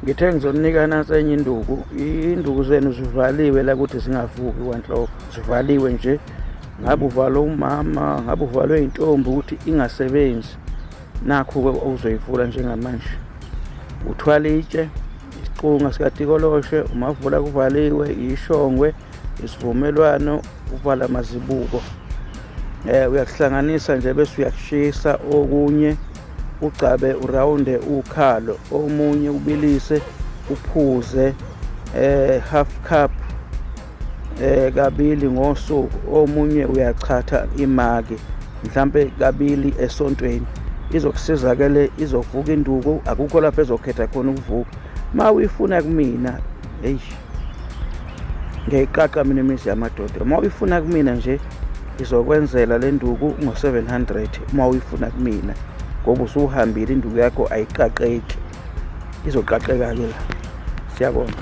Ngithe ngizoninika nansi enye induku. Induku zenu zivaliwe la ukuthi zingavuki kwanhloko, zivaliwe nje. Ngabe uvalwe umama, ngabe uvalwe intombi ukuthi ingasebenzi. Nakhu-ke ozoyivula njengamanje. Uthwala itshe, isiqunga sikatikoloshe, umavula kuvaliwe, ishongwe, isivumelwano, uvala amazibuko. Uyakuhlanganisa nje bese uyakushisa okunye, ugcabe urawunde ukhalo, omunye ubilise uphuze half cup kabili ngosuku, omunye uyachatha imaki mhlampe kabili esontweni. Izokusiza ke le, izovuka induku, akukho lapho ezokhetha khona ukuvuka. Ma uyifuna kumina, hey, ngiyayiqaqa mina imizi yamadoda. Uma uyifuna kumina nje izokwenzela le nduku ngo-700 uma uyifuna kumina, ngoba usuhambile induku yakho ayiqaqeki, izoqaqeka-ke la. Siyabonga.